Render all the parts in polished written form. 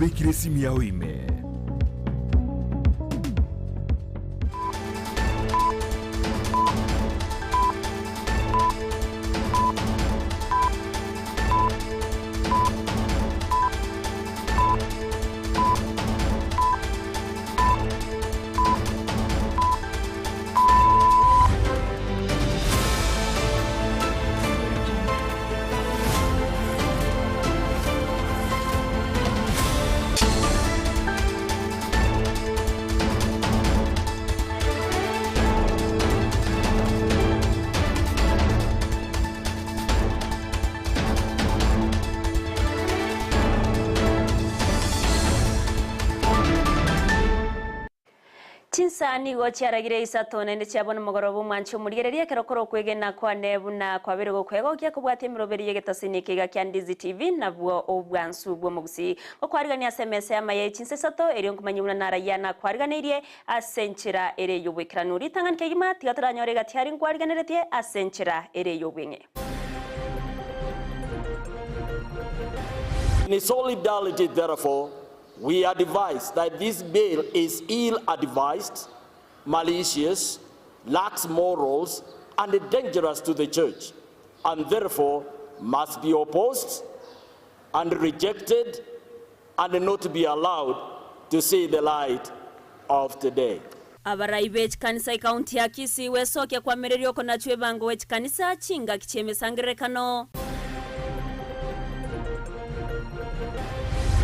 Kwaikire esimu yao ime. Chinsa nigo chiaragire isato, naende chiabwo nomogoroba omwanche omorigereria ekero kore okwegena kwane buna kwabeire gokwegokia kobwatia emeroberi y'egetasini eke iga kia Ndizi TV nabwo obwansu bw'omogusii. Gokwarigania ase emesa y'amaya ye chinsa isato erio nkomanyie buna narayia nakwariganeirie ase enchera ere y'oboikeranu. Ritang'ani kegima tiga toranyore egati aria nkwariganeretie ase enchera ere y'obweng'e. In solidarity therefore, we advise that this bill is ill-advised, malicious, lacks morals, and dangerous to the church, and therefore must be opposed and rejected and not be allowed to see the light of today. Abarai be chikanisa ekaunti ya Kisii gwesokia kwamereria okonachwa ebango gwe chikanisa chingaki chi'emesangererekano.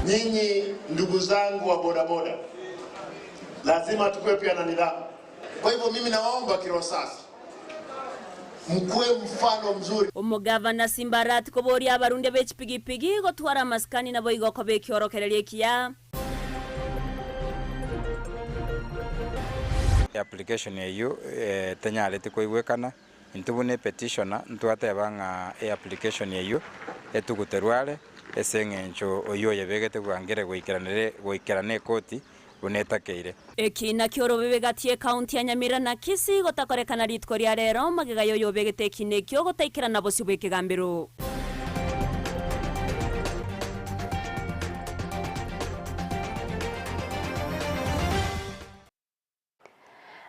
Nyinyi ndugu zangu wa bodaboda, lazima tukue pia na nidhamu. Kwa hivyo mimi nawaomba kiroho safi mkuwe mfano mzuri. Omogavana Simba Arati koboria abarundia be chipigipigi gotwara amasikani naboigo koba ekiorokererio ekiya. Eapplication eyio tenyareti koigwekana, intwe buna epetitioner ntwateba ng'a eapplication eyio etuguterwe are ase eng'encho oyio oyebegete bwangire goikeranere goikerana ekoti buna etakeire. Ekiina ki'orobebe gati y'ekaunti ya Nyamira na Kisii gotakorekana rituko ria rero magega y'oyobegete ekiina ekio gotaikerana bosio bw'ekegambero.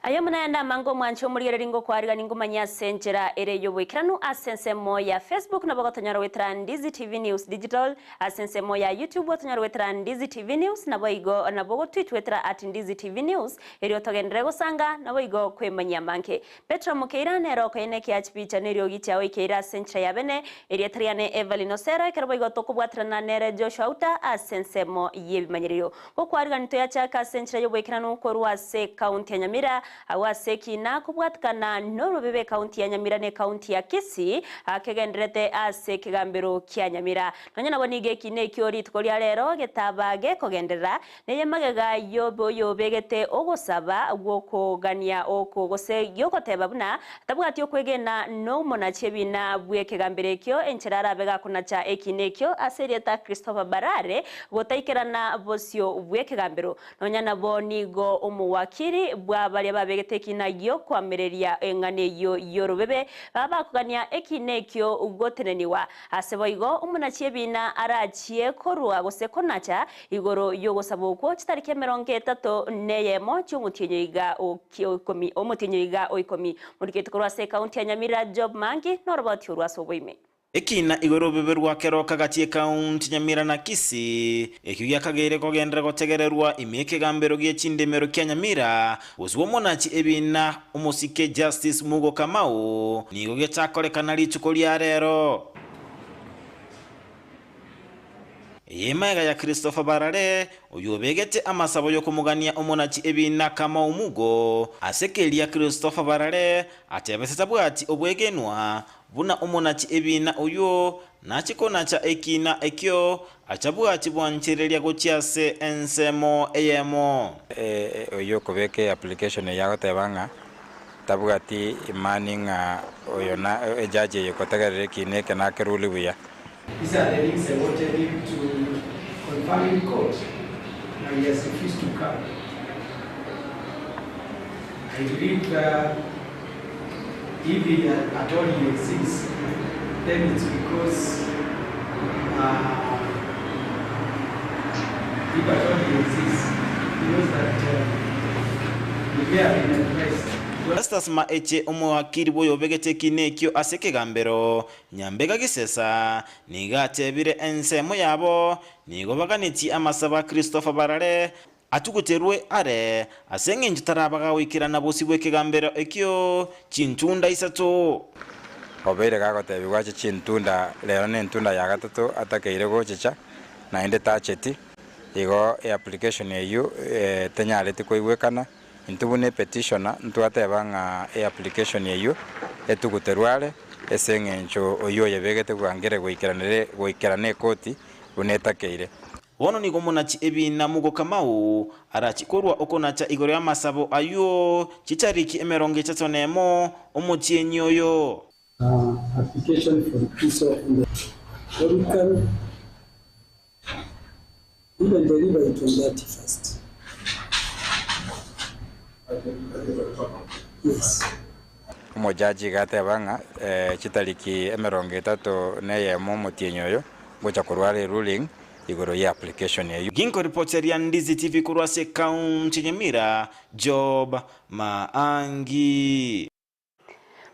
Aye buna naende amange omwanche omorigereria ngokwarigania ngomanye ase enchera ere y'oboikeranu ase ensemo ya Facebook nabo gotonyora goetera Ndizi TV News Digital ase ensemo ya YouTube gotonyora goetera Ndizi TV News naboigo nabo gotweet goetera at Ndizi TV News erio togenderere gosanga naboigo kwemanyia amange. Petro Mokeira nere okoyena ekiaa chibicha neriogi chiao ikeire ase enchera ya bene, erieta riane Evelyn Osero ekero boigo tokobwaterana nere Joshua Auta ase ensemo y'ebimanyererio. Gokwarigani toyachake ase enchera y'oboikeranu korwa ase ekaunti ya Nyamira agwo ase ekina kobwatikana norobebe ekaunti ya Nyamira na ekaunti ya Kisii kegendererete ase ekegambero kia Nyamira. Nonya nabo nigo ekina ekio rituko ria rero getaba gekogenderera Neye magega y'oyobegete ogosaba gw'okogania oko, gose gi'ogoteba buna tabwati okwegena nomonachi ebiina bw'ekegambero ekio, enchera arabe gakonacha ekiina ekio ase erieta Christopher Barare gotaikerana bosio bw'ekegambero. Nonya nabo nigo omowakiri bwa baria babegete ekiina gi'okoamereria eng'ana eyio y'orobebe baba bakogania ekiina ekio gotenenigwa. Ase boigo omonachi ebiina arachie korua gose konacha Igoro y'ogosaba okwo chitariki emerongo etato neyemo chi'omotienyi oiga oikomi, omotienyi oiga oikomi. Moriketi korwa ase ekaunti ya Nyamira Job Mangi noroboti orwo ase oboime. Ekina igoro obobe rwa keroka gati ekaunti Nyamira na Kisii, ekio giakageire kogenderera gotegererwa ime ekegambero gie chindemero kia Nyamira, gose bw'omonachi ebina omosike Justice Mugo Kamau, nigo gechakorekana rituko ria rero. Eye magega ya Christopher Barare, oyobegete amasabo y'okomogania omonachi ebiina Kamau Mugo. Ase keria Christopher Barare atebete tabwati obwegenwa buna omonachi ebiina oyio nache konacha ekiina ekio achabwati bwanchereria gochia ase ensemo eyemo. Oyio okobeka eapplication eyio agoteba ng'a tabwati imani ng'a oyo na ejaji eye ekotegerera ekiina eke nakeruli buya. These are the things I wanted him to confirm in court but he has refused to come. I believe uh, if he at all he exists, then it's because uh, If at all he exists, he knows that he may have been advised. Festus Maeche omowakiri bw'oyobegete ekina ekio ase ekegambero Nyambega Gisesa nigo atebire ensemo yabo nigo baganetie amasabo a Christopher Barare atuguterwe are ase eng'encho tarabaga goikerana bosio bw'ekegambero ekio chintunda isato. Obeire gagotebiwa ache chintunda rero na entunda ya gatato atakeire gochicha naende tacheti igo eapplication eywo tenyareti koigwekana intwe buna epetitioner ntwateba ng'a eapplication eywo etuguterwe are ase eng'encho oywo oyebegete bwangire goikeranere goikerana ekoti buna etakeire. Bono nigo omonachi ebiina Mugo Kamau arachi korwa okonacha igoro y'amasabo ayio chitariki 31 omotienyi oyo. Application for recusal on the or we can even deliver it on 31st. Yes. Omojaji iga ateba ng'a chitariki 31 omotienyi oyo ngocha korwa are eruling igoro ye application eyio. Ginkoripoteria Ndizi TV korwa ase ekaunti ya Nyamira, Job Maangi.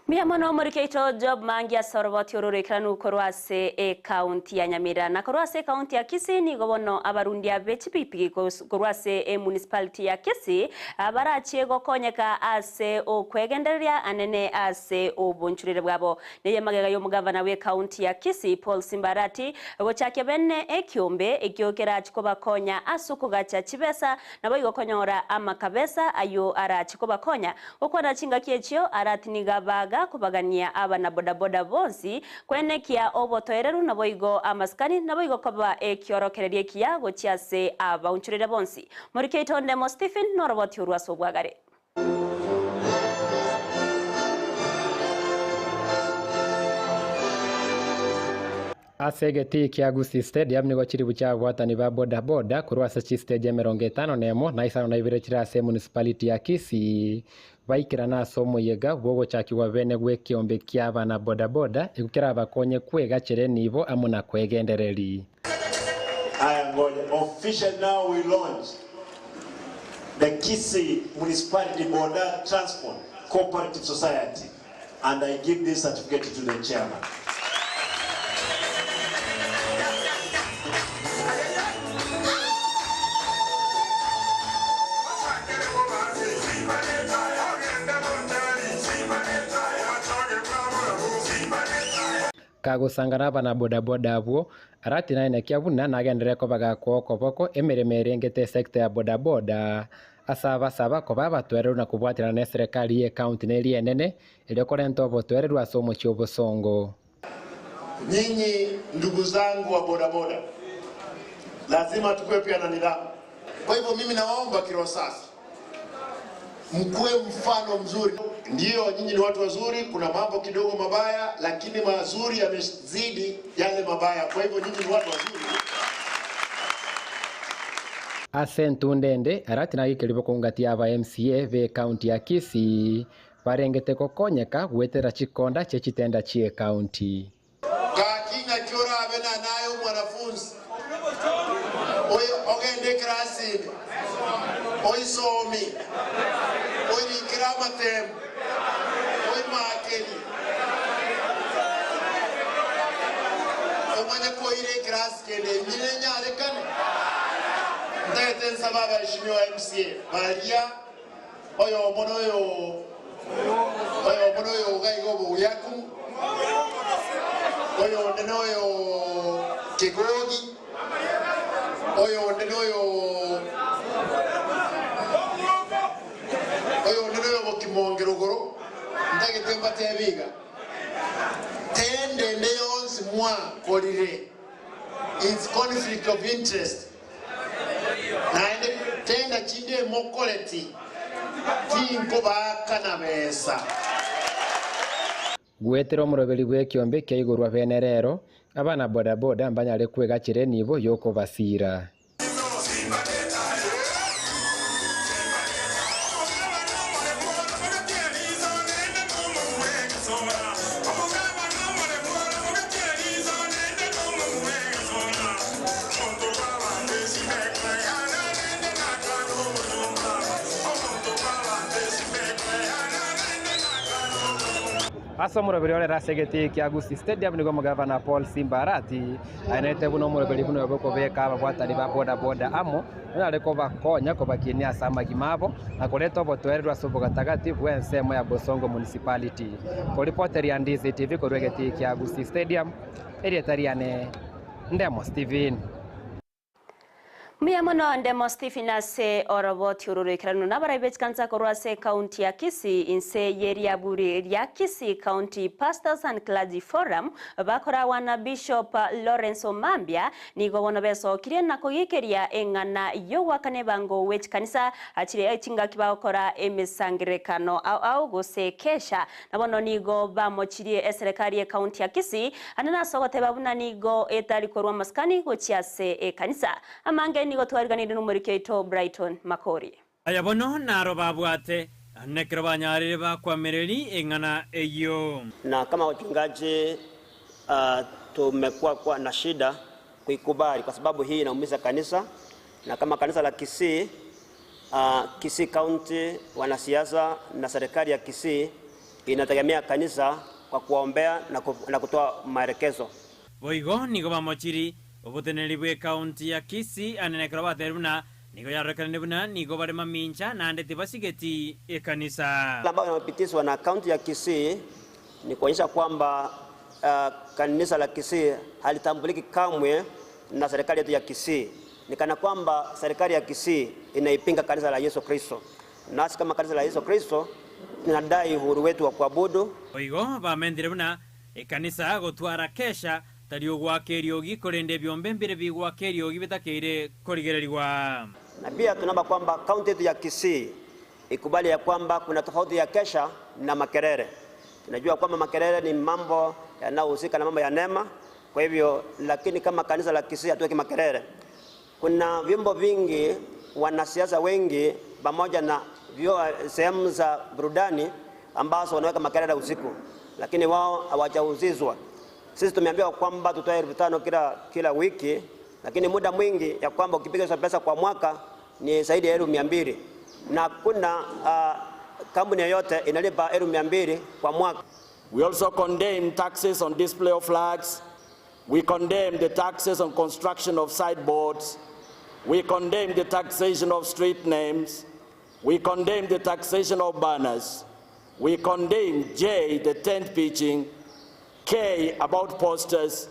Mbuya mono omoriki oito Job Maangi ase oroboti oro roikeranu korwa ase ekaunti ya Nyamira. Na korwa ase ekaunti ya Kisii nigo bono abarundia be chipigipigi korwa ase emunicipality ya Kisii barachie gokonyeka ase okwegendereria anene ase obonchurere bwabo. Neye magega y'omogavana bw'ekaunti ya Kisii Paul Simba Arati gochakia bene ekiombe ekio kerachi kobakonya ase okogacha chibesa naboigo konyora amakabesa ayio arachi kobakonya gokwana chingaki echio Arati nigo abaga kobagania abana bodaboda bonsi kwenekia obotoereru naboigo amasikani naboigo koba ekiorokererio ekiya gochia ase abaunchurire bonsi. Moriki oito Ndemo Stephen noroboti orwo ase obwagare. Ase egetii kia Gusii Stadium nigo chiribu chi'ababwatani ba boda boda korwa ase chistage 51 na 52 chire ase emunicipality ya Kisii baikerana ase omoyega bw'ogochakigwa bene gw'ekeombe kia abana boda boda ekio kerabakonye kwegachera enibo amo na kwegendereri. Aya ngoja, officially now we launch the Kisii Municipality Boda Transport Cooperative Society, and I give this certificate to the chairman. Kagosanga nabana boda boda abwo, Arati naenekia buna nagenderere koba gakoa okoboko emeremo erengete esecta ya boda boda ase abasaba koba abatoereru na kobwaterana neserekari y'ecounty neria enene erio korenta obotoereru ase omochie obosongo. Nyinyi ndugu zangu wa bodaboda, lazima tukue pia na nidhamu. Kwa hivyo mimi nawaomba kiroho safi, mkuwe mfano mzuri. Ndiyo, nyinyi ni watu wazuri, kuna mambo kidogo mabaya, lakini mazuri yamezidi yale mabaya. Kwa hivyo nyinyi ni watu wazuri. Ase entunda ende, Arati nagikeria bokongatia aba MCA be county ya Kisii barengete gokonyeka goetera chikonda chie chitenda chie county. Gaki ng'aki orabe na naye omwanafunzi oyo ogende ekerasi ime, oisomi, oirikere amatemo, oimakeri, omanye koira ekerasi kende enyine enyarekane. Ntagete nsabe abaheshimiwa MCA baria oyomo na oyo oyomo na oyo iga iga oboyaku, oyonde na oyo Kegogi, oyonde na oyo oyonde na oyo Bokimongero igoro, ntagete mbatebi iga, tende ende yonsi mwakorire, it's conflict of interest. Naende tenda chinde emokoreti, tinkobaakana besa. Goetera omoroberi bw'ekiombe kia igorwa bene rero, abana boda boda mbanyare kwegachera enibo y'okobasira. Ase omoroberi orere ase egetii kia Gusii Stadium nigo omogavana Paul Simba Arati aenete buna omoroberi buna oyo bw'okobeka ababwatani ba boda boda amo onyare kobakonya kobakinia ase amagima abo na koreta obotoereru ase obogatagati bw'ensemo ya Bosongo Municipality. Koripoteria Ndizi TV korwa egetii kia Gusii Stadium, erieta riane Ndemo Stephen. Mbuya mono Ndemo Stephen ase oroboti oro roikeranu nabarai be chikanisa korwa ase ecounty ya Kisii inse ye riaburi ria Kisii County Pastors and Clergy Forum bakoragwa na Bishop Lawrence Omambia nigo bono besokirie na kogikeria eng'ana y'ogoakana ebango gwe chikanisa chire chingaki bagokora emesangererekano ao ao gose kesha Na bono nigo bamochirie eserekari y'ecounty ya Kisii ande nase ogoteba buna nigo etari korwa amasikani gochia ase ekanisa. Amange nigo twariganirie nomoriki oito Brighton Makori. Aya bono naro babwate, na ekero banyarire bakwamereri eng'ana eyio. Na kama wachungaji uh, tumekuwa kwa na shida kuikubali kwa sababu hii inaumiza kanisa, na kama kanisa la Kisii uh, Kisii County, wanasiasa na serikali ya Kisii inategemea kanisa kwa kuwaombea na, ku, na kutoa maelekezo. Boigo nigo bamochiri oboteneneri bw'ecounty ya Kisii anene ekero batebirie buna nigo yarorekanire buna nigo bare mamincha naende tibasigeti ekanisa. Ambayo inapitishwa na kaunti ya Kisii ni kuonyesha kwamba uh, kanisa la Kisii halitambuliki kamwe na serikali yetu ya Kisii. Ni kana kwamba serikali ya Kisii inaipinga kanisa la Yesu Kristo. Nasi kama kanisa la Yesu Kristo tunadai uhuru wetu wa kuabudu. Boigo bamentire buna ekanisa gotwara kesha tari ogoaka eriogi korende ebiombe mbire bigoaka eriogi bitakeire korigererigwa. Na pia tunaomba kwamba kaunti yetu ya Kisii ikubali ya kwamba kuna tofauti ya kesha na makerere. Tunajua kwamba makerere ni mambo yanayohusika na mambo ya neema, kwa hivyo lakini kama kanisa la Kisii hatuweki makerere. Kuna vyombo vingi, wanasiasa wengi pamoja na sehemu za burudani ambazo wanaweka makerere usiku, lakini wao hawajahusishwa. Sisi tumeambiwa kwamba tutoe 5,000 kila, kila wiki, lakini muda mwingi ya kwamba ukipiga hizo pesa kwa mwaka ni zaidi ya 200,000 na kuna uh, kampuni yoyote inalipa 200,000 kwa mwaka. We also condemn taxes on display of flags. We condemn the taxes on construction of sideboards. We condemn the taxation of street names. We condemn the taxation of banners. We condemn J, the tent pitching, K, about posters,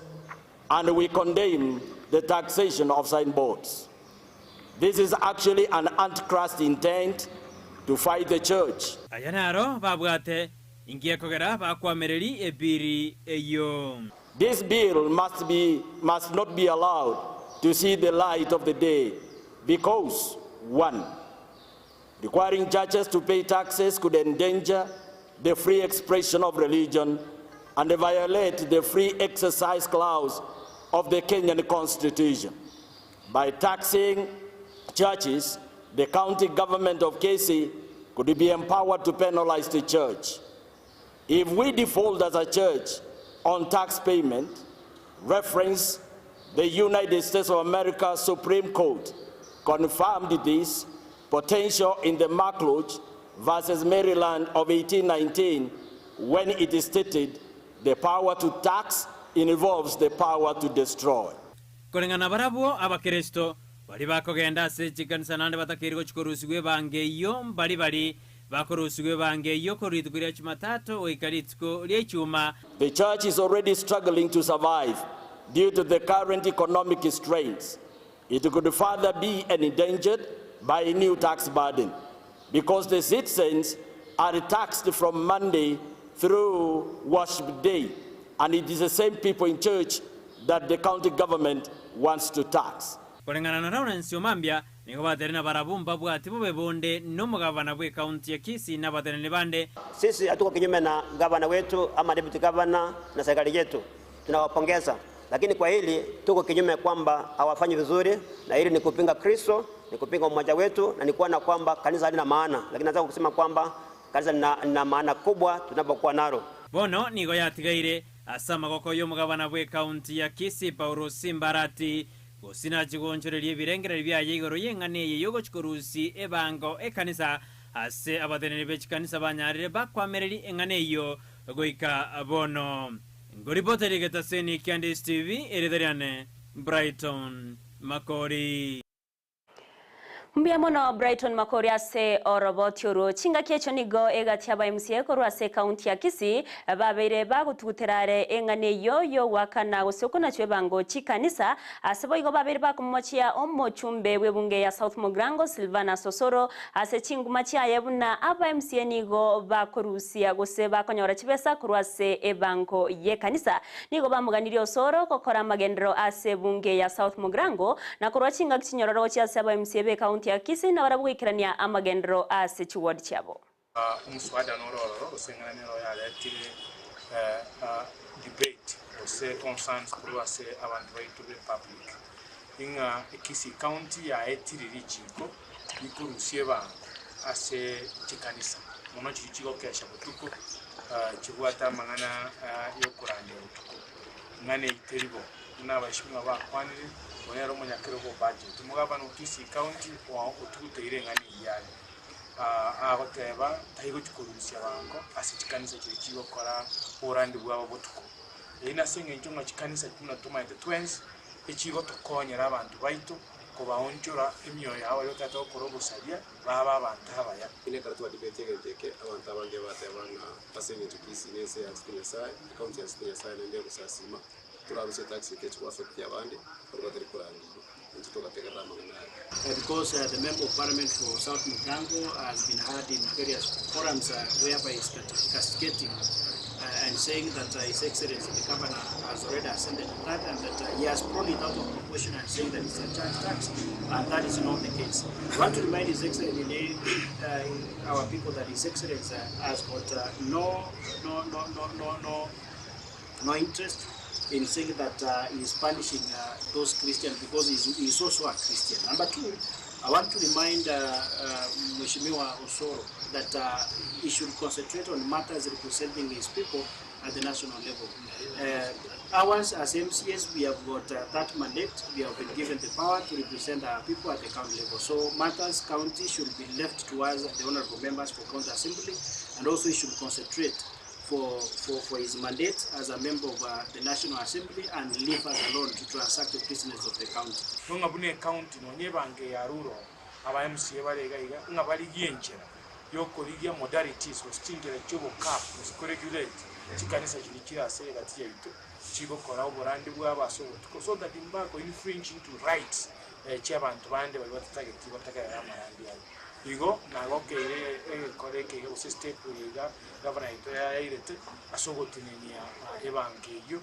and we condemn the taxation of signboards. This is actually an antichrist intent to fight the church. Aya naro babwate ingiye kogera bakwamereri ebiri eyo. This bill must, be, must not be allowed to see the light of the day because, one, requiring churches to pay taxes could endanger the free expression of religion and violate the free exercise clause of the Kenyan Constitution. By taxing churches, the county government of Kisii could be empowered to penalize the church. If we default as a church on tax payment, reference the United States of America Supreme Court confirmed this potential in the McLeod versus Maryland of 1819 when it is stated the power to tax involves the power to destroy. Koreng'ana barabwo abakeresto bari bakogenda ase chikanisa naende batakeire gochikorusigwa ebango eyio mbari bari bakorusigwa ebango eyio korwa rituko ria Jumatatu goika rituko ria Ichuma. The church is already struggling to survive due to the current economic strains. It could further be endangered by a new tax burden because the citizens are taxed from Monday through worship day, and it is the same people in church that the county government wants to tax. Koreng'ana na Lawrence Omambia nigo batere na barabwo mbabwati bobe bonde nomogavana bwe county ya Kisii na abateneni bande. Sisi hatuko kinyume na gavana wetu ama deputy governor na serikali yetu, tunawapongeza, lakini kwa hili tuko kinyume kwamba hawafanyi vizuri, na hili ni kupinga Kristo, ni kupinga umoja wetu, na ni kuona kwamba kanisa halina maana, lakini nataka kusema kwamba kanisa lina, lina maana kubwa tunapokuwa nalo. Bono nigo yatigaire ase amagoko y'omogabana bwe county ya Kisii Paulo Simbarati gosina chigonchoreria ebirengereri biaye igoro y'eng'ana eye yogochikorusi ebango ekanisa ase abateneni be chikanisa banyarire bakwamereri eng'ana eyo goika bono. Ngoripoteria egetaseni kia Ndisi TV, erieta riane Brighton Makori. Mbuya mono Brighton Makori ase oroboti orwo. Chingaki echio nigo egati y'aba MCA korwa ase ekaunti ya Kisii babeire bagotugutera are eng'ana eyio y'ogoakana gose okonachwa ebango chikanisa ase boigo babeire bakomomochia omochumbe bw'ebunge ya South Mugirango Silvanus Osoro ase chinguma chiaye buna aba MCA nigo bakorusia gose bakonyora chibesa korwa ase ebango y'ekanisa. Nigo bamoganirie Osoro gokora amagenderero ase ebunge ya South Mugirango na korwa chingaki chinyororo gochia ase aba MCA b'ekaunti ya Kisii nabarabwo goikerania amagenderero ase chiward chiabo. Omoswada noro ororo gose eng'ana nero yaretire debate gose concerns korwa ase abanto baito be public ing'a Kisii county yaetire richiko rikorusia ebango ase chikanisa mono chiria chigokesha botuko chibwate amang'ana yokorandia botuko ng'a neyio teri bo. Buna abaeshimiwa bakwanire, oyo nere omonyakerogo o budget. Omogabana o Kisii county otuguteire eng'ana eyio yaye. Agoteba taigochi korusia bango ase chikanisa chiria chigokora oborandi bwabo botuko. Eyio nase eng'encho ng'a chikanisa buna tomaete twensi echigotokonyera abanto baito kobaonchora emioyo yabo baria batagete gokora obosaria babe abanto abaya. Inee ekero twadibetie egento eke, abanto abange bateba ng'a ase engencho Kisii nense yaanchete Nyasae, ekaunti yaanchete Nyasae naende egosasima, torarusie etax eke echi goaffect abande baria batari korandigwa. Intwe togategerera amang'ana aya. Because the Member of Parliament for South Mugirango has been heard in various forums whereby he is castigating and saying that His Excellency the Governor has already assented to that and that he has blown it out of proportion and saying that it's a church tax and that is not the case. I want to remind His Excellency, our people that His Excellency has got no, no, no, no, no, no, no interest in saying that he is punishing those Christians because he is also a Christian. Number two, I want to remind Mheshimiwa Osoro that he should concentrate on matters representing his people at the national level. Ours as MCAs, we have got that mandate. We have been given the power to represent our people at the county level. So matters county should be left to us, the honorable members for county assembly, and also he should concentrate for his mandate as a member of the National Assembly and leave us alone to transact the business of the county. Ng'a buna ecounty nonya ebango eye arure oo, aba MCA bare iga iga, ng'a barigie enchera yokorigia modalities gose chinchera chi'ogocup gose koregulate chikanisa chiria chire ase egati yaito chigokora oborandi bwabo ase obotuko so that mbako infringe into rights chiabanto bande baria batatageti gotegerera amarandi aye. Igo nagokeire egekora eke iga gose step eye iga gavana yaito yairete ase ogotenenia ebango eyio.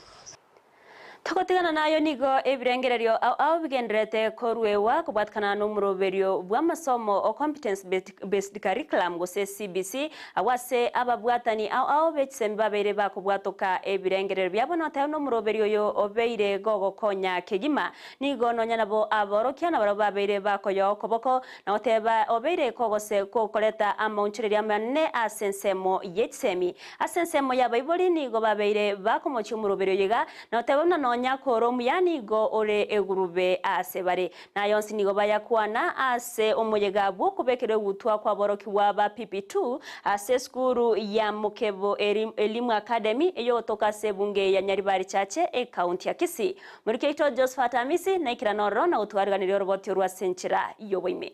Togotigana nayo nigo ebirengererio ao ao bigendererete koruegwa kobwatikana nomoroberio bw'amasomo o Competence Based Curriculum gose CBC agwo ase ababwatani ao ao be chisemi babeire bakobwatoka ebirengererio biabo notebe nomoroberio oyo obeire gogokonya kegima. Nigo nonya nabo aborokia nabarabwo babeire bakoyoa okoboko na goteba obeire kogose gokoreta amaonchoreria amanene ase ensemo ye chisemi. Ase ensemo y'abaibori nigo babeire bakomochia omoroberio oyo iga, na goteba buna nonya kore omuya nigo ore egurube ase bare. Na aya onsi nigo bayakwana ase omoyega bw'okobekerwa egutwa kw'aborokigwa ba PP2 ase esukuru ya Mokebo Elimu Academy eyogotoka ase ebunge ya Nyaribari Chache, ekaunti ya Kisii. Moriki oito Josephat Amisi naikerane ororo na gotwariganiria oroboti orwo ase enchera y'oboime.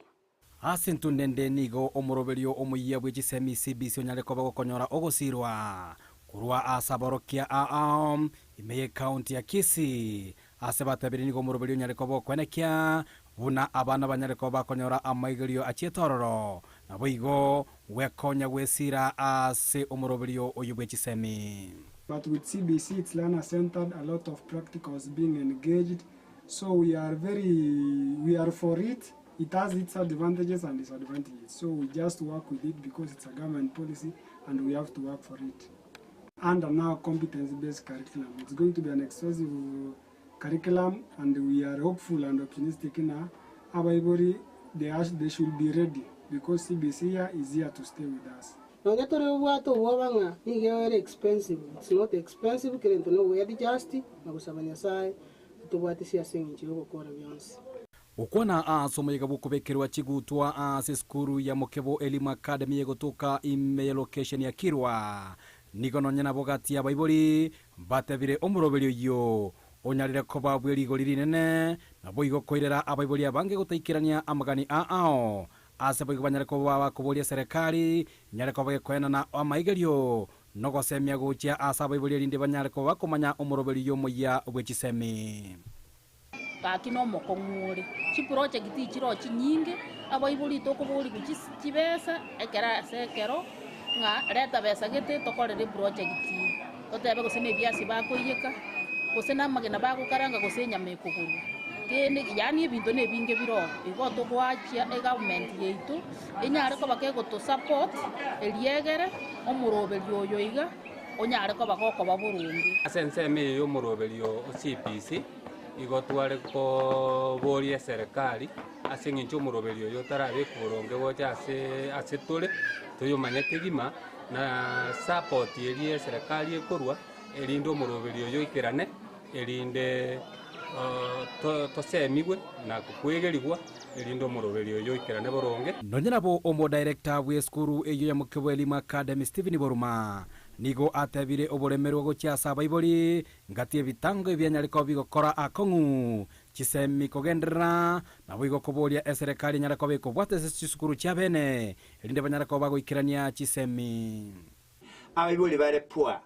Ase entunda ende nigo omoroberio omoyia bwe chisemi CBC onyare koba gokonyora ogosirwa korwa ase aborokia aa ime y'ecounty ya Kisii. Ase batebirie nigo omoroberio onyare koba okwenekia buna abana banyare koba bakonyora amaigerio achiete ororo naboigo gwekonya gwesira ase omoroberio oyio bwe chisemi. But with CBC it's learner centered, a lot of practicals being engaged, so we are very, we are for it, it has its advantages and disadvantages, so we just work with it because it's a government policy and we have to work for it. Under now competence based curriculum, it's going to be an extensive curriculum and we are hopeful and optimistic in abaibori they should be ready because CBC here is here to stay with us. Nonya tore obwate obwoba ng'a nigo ere expensive, it's not expensive kera into nogoeadjust na gosaba Nyasaye atobwatisi ase eng'encho ya ogokora bionsi. Gokwana ase omoyega bw'okobekerwa chigutwa ase esukuru ya Mokebo Elimu Academy egotoka ime ya location ya Kirwa. Nigo nonye nabo gati y'abaibori batebire omoroberio oyio onyarire koba bwe rigori rinene, naboigo koirera abaibori abange gotaikerania amagani ao ase boigo banyare koba bakoboria eserekari enyare koba gekoenana amaigerio nogosemia gochia ase abaibori erinde banyare koba bakomanya omoroberio oyio omoyia bwe chisemi. Gaki nomokong'u ore. Chiprojekti chiroo chinyinge, abaibori tokoborigwa chibesa ekero ase ekero, ng'a reta besa gete tokorere eprojekti eye. Totebe gose na ebiasi bakoiyeka, gose na amagena bagokaranga gose enyama ekogorwa. Kende yaani ebinto na ebinge bire oo, igo togoachia egovernment yaito, enyare koba kegotosupport, eriegere, omoroberio oyo iga, onyare koba gokoba boronge. Ase ensemo eye y'omoroberio o CBC, igo tware koboria eserekari ase eng'encho omoroberio oyo otarabekwa boronge gocha ase ase tore, toyomanye kegima, na support eria eserekari ekorwa, erinde omoroberio oyo oikerane, erinde tosemigwe na koegerigwa, erinde omoroberio oyo oikerane boronge. Nonye nabo omodirector bw'esukuru eyio ya Mokebo Elimu Academy Stephen Boruma nigo atebire oboremerwa gochia ase abaibori Ngati ebitango ebianyare koba bigokora akong'u, chisemi kogenderera, naboigo koboria eserekari enyare koba ekobwata ase chisukuru chiabene, erinde banyare koba bagoikerania chisemi. Abaibori bare poor.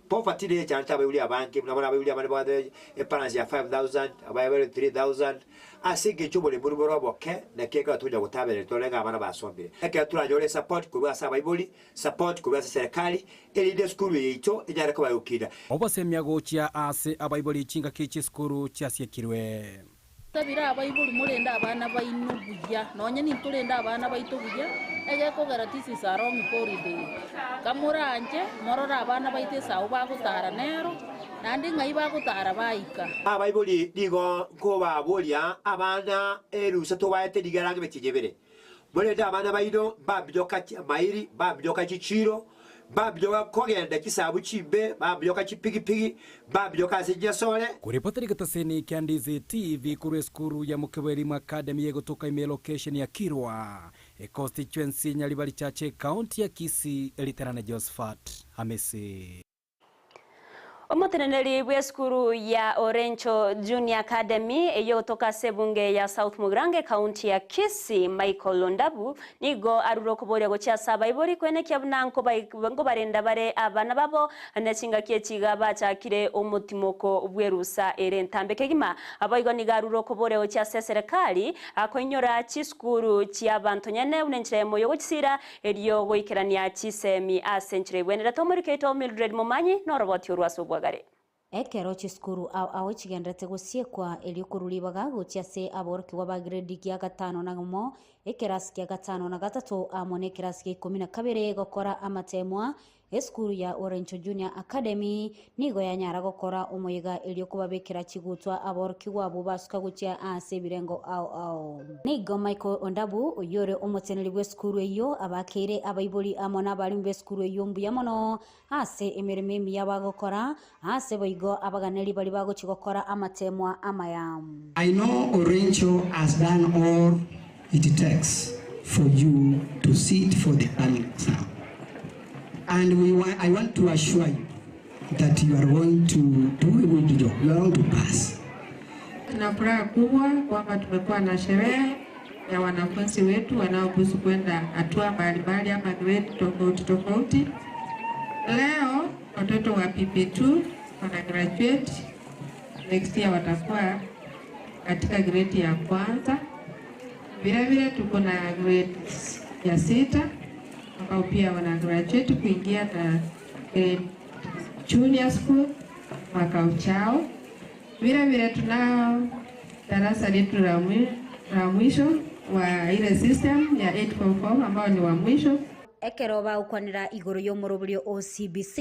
Poverty nere echanete abaibori abange, buna bono abaibori abande babwate ebalance ya 5000, abaya bare 3000, ase engencho oboremu bore oboke, naki ekero tonya gotabereri tore ng'a abana basomire. Ekero toranyore esupport korwa ase abaibori, Support korwa ase serikali, erinde esukuru yaito enyare koba egokina. Obosemia gochia ase abaibori chingaki chisukuru chiasiekirwe. Tabire abaibori morende abana baino buya, nonye nintorende abana baito buya, egekogera this is a long holiday. Kamoranche morore abana baito esau bagotara nero, naende ng'ai bagotara baika. Abaibori nigo nkobaboria abana erusa tobaete nigo erange emetienyi ebere. Morende abana baino mbabinyoka mairi, mbabinyoka chichiiro, mbabinyoka kogenda chisabu chimbe, mbabinyoka chipigipigi, mbabinyoka ase chinyasore. Koripota rigetaseni kia Ndizi TV korwa esukuru ya Mokebo Elimu Academy egotoka ime elocation ya Kirwa, econstituency Nyaribari Church ecounty ya Kisii eriterane Josephat Hamisi. Omoteneneri bw'esukuru ya Orencho Junior Academy eyogotoka ase ebunge ya South Mugirango ekaunti ya Kisii, Michael Ondabu, nigo arure okoboria gochia ase abaibori koenekia buna nkobarenda bare abana babo ne chingaki echi iga bachakire omotimoko bw'erusa ere entambe kegima. Boigo nigo arure okoboria gochia ase eserekari koinyora chisukuru chi'abanto nyene buna enchera eyemo y'ogochisira Erio goikerania chisemi ase enchera egwenerete omoriki oito Mildred Momanyi noroboti orwo ase obwagare. Ekero chisukuru ao ao chigenderete gosiekwa, erio korwa ribaga gochia ase aborokigwa ba gredi gia gatano na omo, ekerasi kia gatano na gatato amo nekerasi gia ikomi na kabere gokora amatemwa, Esukuru ya Orenco Junior Academy nigo yanyara gokora omoyega erio kobabekera chigutwa aborokigwa abwo basuka gochia ase ebirengo ao ao. Nigo Michael Ondabu, oyio ore omoteneneri bw'esukuru eyio, abakeire abaibori amo nabarimu b'esukuru eyio mbuya mono ase emeremo emiya bagokora, ase boigo abaganeri baria bagochia gokora amatemwa amaya. I know Orenco has done all it takes for you to sit for the coming exam and we wa I want to assure you that you are going to do a good job, you are going to pass. Tuna furaha kubwa kwamba tumekuwa na sherehe ya wanafunzi wetu wanaobusu kwenda hatua mbalimbali ama grade tofauti tofauti. Leo watoto wa PP2 wana graduate, next year watakuwa katika grade ya kwanza. Vilevile tuko na grade ya sita ambao pia wana graduate kuingia na grade junior school mwaka uchao. Vile vile tunao darasa letu la mwisho wa ile system ya 844 ambao ni wa mwisho. Ekero bagokwanera igoro y'omoroberio o CBC,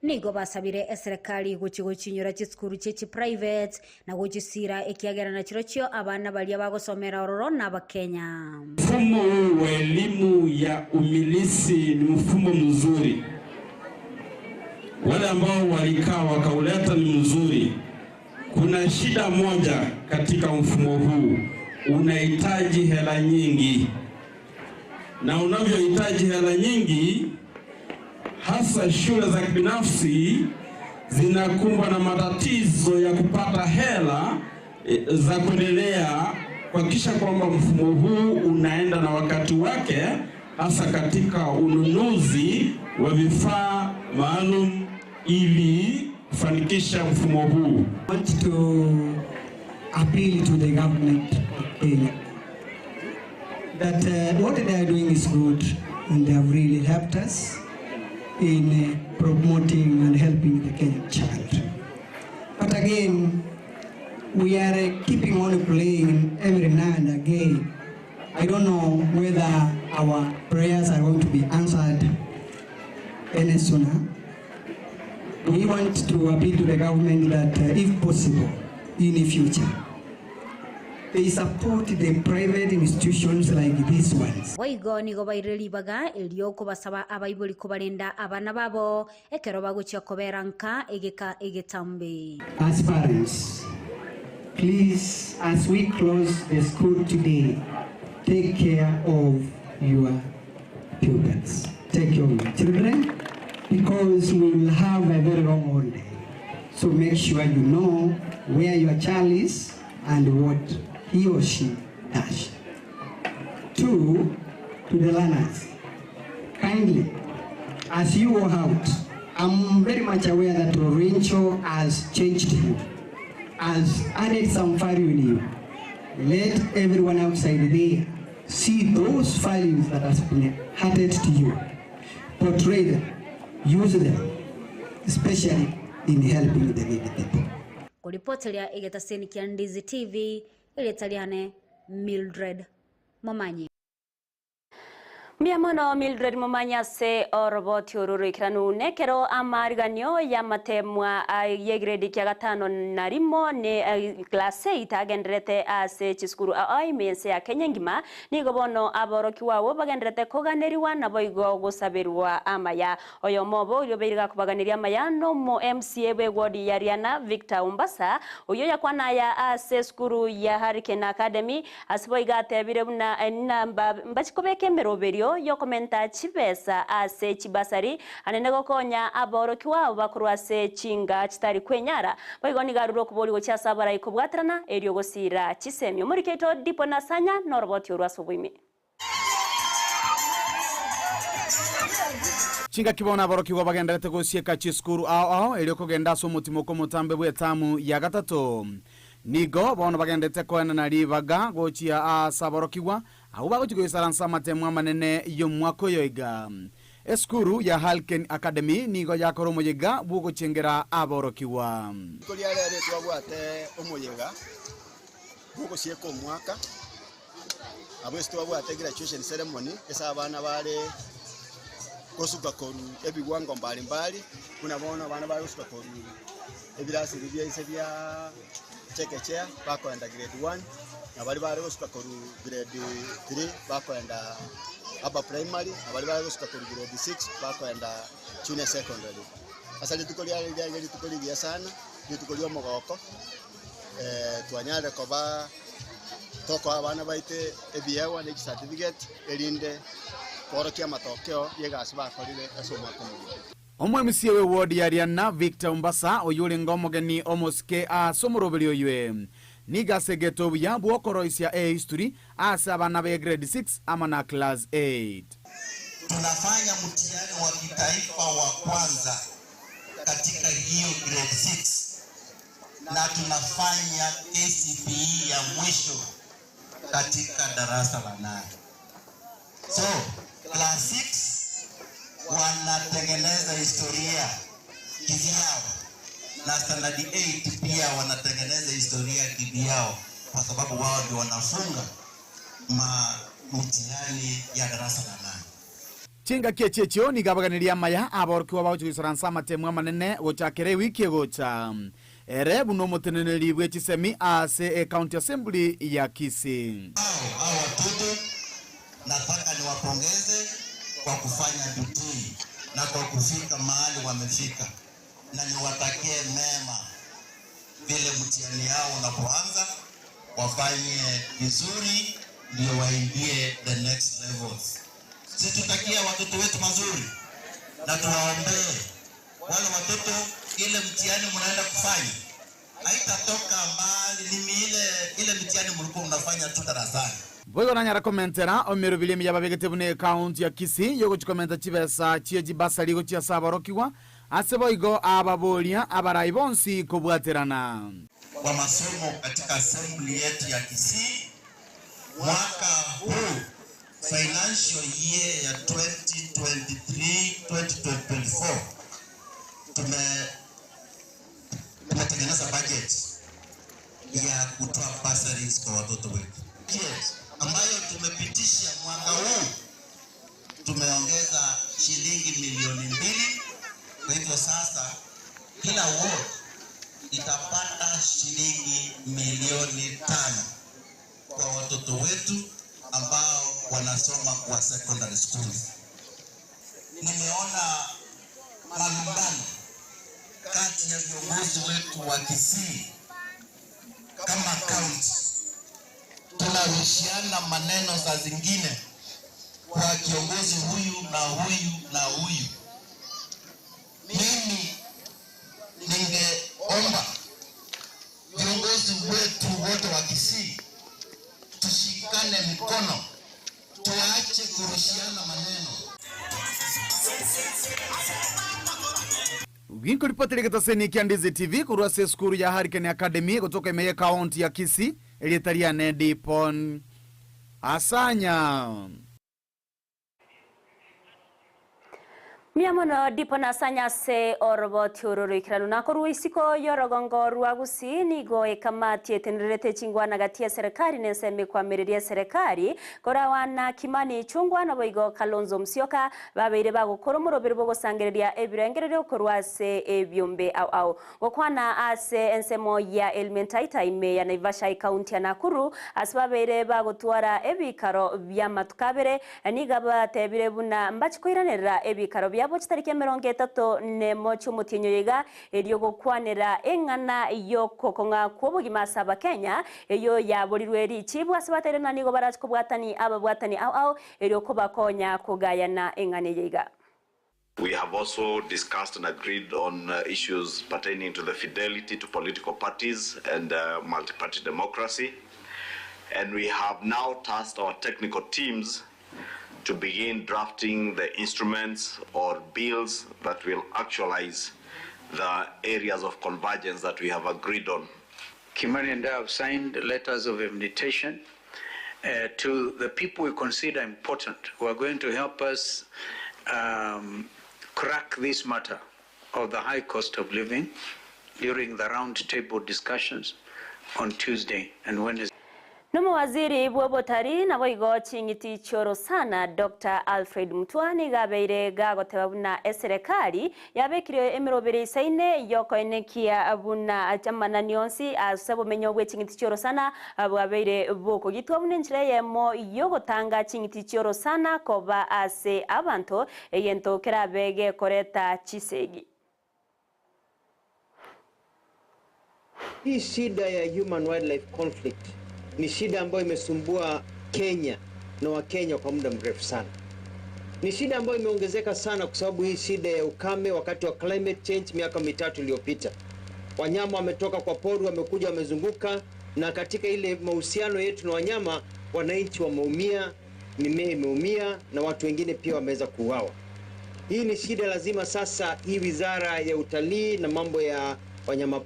nigo basabire eserekari gochia gochinyora chisukuru chie chiprivate na gochisiira ekiagera nachirochio abana baria bagosomera ororo n'Abakenya. Mfumo huu wa elimu ya umilisi ni mfumo mzuri. Wale ambao walikaa wakauleta ni mzuri. Kuna shida moja katika mfumo huu, unahitaji hela nyingi, na unavyohitaji hela nyingi, hasa shule za kibinafsi zinakumbwa na matatizo ya kupata hela za kuendelea kuhakikisha kwamba mfumo huu unaenda na wakati wake, hasa katika ununuzi wa vifaa maalum ili kufanikisha mfumo huu. I want to appeal to the government of Kenya that what they are doing is good and they have really helped us in promoting and helping the Kenyan child. But again, we are keeping on playing every now and again. I don't know whether our prayers are going to be answered any sooner. We want to appeal to the government that, if possible, in the future, they support the private institutions like these ones. Boigo nigo baire ribaga erio kobasaba abaibori kobarenda abana babo ekero bagochia kobera nka egeka egetambe. As parents, please, as we close the school today, take care of your pupils. Take care of your children, because we will have a very long holiday. So make sure you know where your child is and what he or she does. Two, to the learners, kindly, as you go out, I'm very much aware that Orincho has changed you, has added some value in you. Let everyone outside there see those values that has been added to you. Portray them, use them, especially in helping the needy people. Kuripoteria egetaseni kia Ndizi TV iretariane Mildred Momanyi. Mbiamono Mildred Momanya se oroboti orurikiranu nekero amariganio ya matemwa ye grade kia gatano na rimo ne class 8 agenderete ase chisukuru aimense ya Kenya ngima nigo bono aboroki wabo bagenderete koganeriwa nabo igo gusabirwa amaya oyo mobo uyo beiriga kubaganiria amaya no mo MCA we ward ya Riana Victor Umbasa oyo yakwana ya ase sukuru ya Hurricane Academy asibo igatebire buna namba mbachikobeke emeroberio yokomenta chibesa ase chibasari anene gokonya aboroki wabo bakorwa ase chinga chitari kwenyara boigo nigaruro kubori gochia sabara ikobwaterana erio gosira chisemio muri keto dipo nasanya noroboti orwasobwimi. Chinga kibona aboroki bagenderete gosieka chisukuru ao ao erio kogenda ase omotimo komotambe bw'etamu ya gatato nigo bono bagendete koenana ribaga gochia ase aborokigwa abo bagochigoisaransa amatemo amanene y'omwaka oyo iga. Esukuru ya Halken Academy nigo yakora omoyega bwogochengera aborokigwa. Koria rere twabwate omoyega bwogosieka omwaka abo ase twabwate graduation ceremony ase abana bare gosuka koru ebigwango mbalimbali kuna bono abana bare gosuka koru ebirasi bia bia chekechea bakoenda grade 1 na bari bare gosuka koru grade 3 bakoenda upper primary na bari bare gosuka koru grade 6 bakoenda junior secondary. Asa rituko ria rituko rigiya sana rituko ria omogoko twanyare koba toko abana baite ebiegwa ne certificate erinde korokia matokeo yegasi bakorire ase omwaka omogima. Omwe MCA we ward ya Riana Victor Umbasa oyure ngomogeni omosike ase omoroberi oywe nigasegete obuya bwokoroisia e history ase abana be grade 6 ama na class 8. Tunafanya mtihani wa kitaifa wa kwanza katika hiyo grade 6 na tunafanya KCPE ya mwisho katika darasa la 8. So class 6 wanatengeneza historia kivyao na standard 8 pia wanatengeneza historia kivyao, kwa sababu wao ndio wanafunga mtihani ya darasa la 8. Chinga kiechechio nigabaganiria amaya aborokiwa bagochigoisaransa amatemo amanene gochakera ewiki egocha ere buno omoteneneri bwe chisemi ase county assembly ya Kisii. Hao watoto nataka niwapongeze kwa kufanya bidii na kwa kufika mahali wamefika, na niwatakie mema vile mtihani yao unapoanza, wafanye vizuri ndio waingie the next levels. Situtakia watoto wetu mazuri, na tuwaombee wale watoto. Ile mtihani mnaenda kufanya haitatoka mbali, ni ile ile mtihani mlikuwa mnafanya tu darasani. Boigo nanyara komentera omirubirie emiya babegete buna ekaunti ya Kisii yogochikomenta chibesa chie chibasari gochia ase aborokigwa ase boigo ababoria abarai bonsi kobwaterana. Wa masomo katika assembly yetu ya Kisii mwaka huu financial year ya 2023 2024 tumetengeneza budget ya kutoa bursaries kwa watoto wetu. Budget ambayo tumepitisha mwaka huu tumeongeza shilingi milioni 2. Kwa hivyo sasa kila ward itapata shilingi milioni 5 kwa watoto wetu ambao wanasoma kwa secondary schools. Nimeona malumbano kati ya viongozi wetu wa Kisii kama county, tunarushiana maneno za zingine kwa kiongozi huyu na huyu na huyu. Mimi ningeomba viongozi wetu wote wa Kisii tushikane mikono, tuache kurushiana maneno. Ginkuripotera getaseni kia Ndizi TV korwa ase esukuru ya Hurricane Academy gotoka ime ya ekaunti ya Kisii erieta riane Dipon Asanya. Miamono dipo nasanya ase oroboti ororo ikeranu nakorwa isiko yorogongo rwa Gusii nigo ekamati etenererete chingwana gati ya serikali na ensemo ekwamireria serikali korawana Kimani Ichung'wa nabo igo Kalonzo Musyoka babeire bagokora omoroberi bogosangereria ebirengererio korwa ase ebiombe au au gokwana ase ensemo ya Elementaita ime ya Naivasha ekaunti ya Nakuru ase babeire bagotwara ebikaro bia matuko abere niga batebire buna mbachikoiranerera ebikaro bia yabo chitariki 31 chi'omotienyi oyo iga erio gokwanera eng'ana yokokong'a kwa obogima ase abakenya eyo yaborirwe richibu ase bateire na nigo barachi kobwatani ababwatani ao ao erio kobakonya kogayana eng'ana eye iga. We have also discussed and agreed on issues pertaining to the fidelity to political parties and multi-party democracy. And we have now tasked our technical teams to begin drafting the instruments or bills that will actualize the areas of convergence that we have agreed on. Kimani and I have signed letters of invitation to the people we consider important who are going to help us crack this matter of the high cost of living during the round table discussions on Tuesday and Wednesday. Nomuwaziri bw'obotari nabo igo ching'iti chiorosana Dr. Alfred Mutua nigo abeire gagoteba buna eserekari yabekire emerobere isaine yokoenekia buna amanani onsi ase obomenyo bwe ching'iti chiorosana bwabeire bokogitwa buna enchera eyemo yogotanga ching'iti chiorosana koba ase abanto egento kerabe gekoreta chisegi. Hii shida ya human wildlife conflict ni shida ambayo imesumbua Kenya na Wakenya kwa muda mrefu sana. Ni shida ambayo imeongezeka sana kwa sababu hii shida ya ukame wakati wa climate change miaka 3 iliyopita. Wanyama wametoka kwa pori, wamekuja wamezunguka, na katika ile mahusiano yetu na wanyama, wananchi wameumia, mimea imeumia na watu wengine pia wameweza kuuawa. Hii ni shida, lazima sasa hii wizara ya utalii na mambo ya wanyama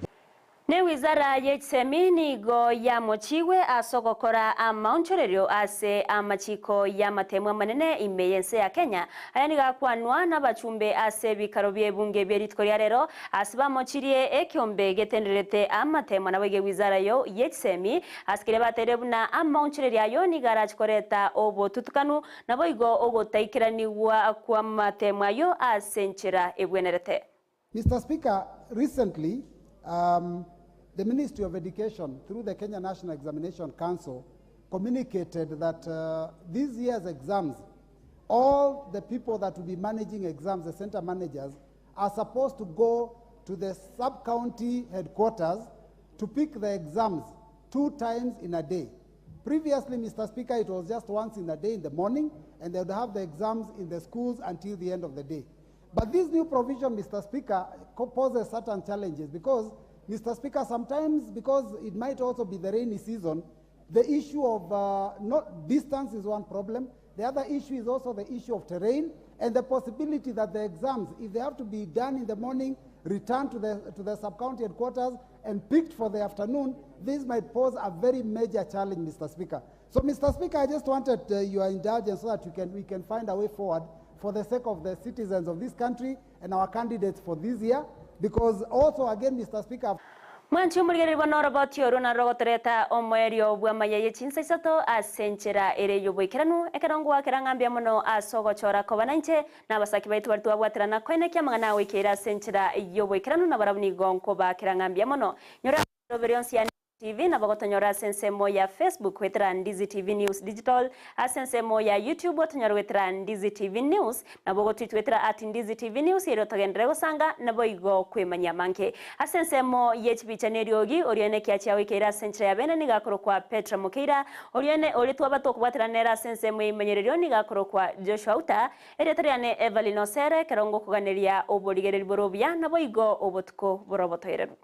Ne wizara y'echisemi nigo yamochiwe ase ogokora amaonchorerio ase amachiko y'amatemu amanene ime y'ense ya Kenya aya nigo akwanwa n'abachumbe ase ebikaro by'ebunge bya rituko rya rero ase bamochirie ekiombe getenderete amatemu nabo ige wizara yo y'echisemi ase keria bateire buna amaonchorerio ayo nigo arachikoreta obotutukanu nabo igo ogotaikeranigwa kwa amatemu ayo ase enchera ebwenerete. Mr. Speaker, recently the Ministry of Education, through the Kenya National Examination Council, communicated that this year's exams, all the people that will be managing exams, the center managers, are supposed to go to the sub-county headquarters to pick the exams 2 times in a day. Previously, Mr. Speaker, it was just once in a day in the morning, and they would have the exams in the schools until the end of the day. But this new provision, Mr. Speaker, poses certain challenges because, Mr. Speaker, sometimes because it might also be the rainy season, the issue of not distance is one problem. The other issue is also the issue of terrain and the possibility that the exams, if they have to be done in the morning, return to the sub-county headquarters and picked for the afternoon, this might pose a very major challenge, Mr. Speaker. So, Mr. Speaker, I just wanted your indulgence so that we can find a way forward for the sake of the citizens of this country and our candidates for this year, because also, again, Mr. Speaker, Mwanchi omorigereri noroboti oru narogotoreta omoerio bw'amayeye chinsa isato ase enchera ere y'oboikeranu ekero ngwakera ng'ambia mono ase ogochora koba nainche na abasaki baitu bari twabwaterana koenekia amang'ana agoikeire ase enchera y'oboikeranu na barabwo nigo nkobakera ng'ambia mono. Nyora roberi onsi ya TV na bagotonyora ase ensemo ya Facebook gwetera Ndizi TV News Digital, ase ensemo ya YouTube otonyora gwetera Ndizi TV News, nabo ogotwitwetera at Ndizi TV News ere otogenderere gosanga nabo igo kwemanyia amange. Ase ensemo ye chibicha na eriogi, oriene kiachia goikeire ase enchera ya bene nigo akorokwa Petra Mokeira, oriene oria twaba tokobwaterana nere ase ensemo ya imenyererio nigo akorokwa Joshua Outa, erieta riane Evelyn Osere, ekero ngokoganeria oborigereri bore obuya nabo igo obotuko bore obotoereru.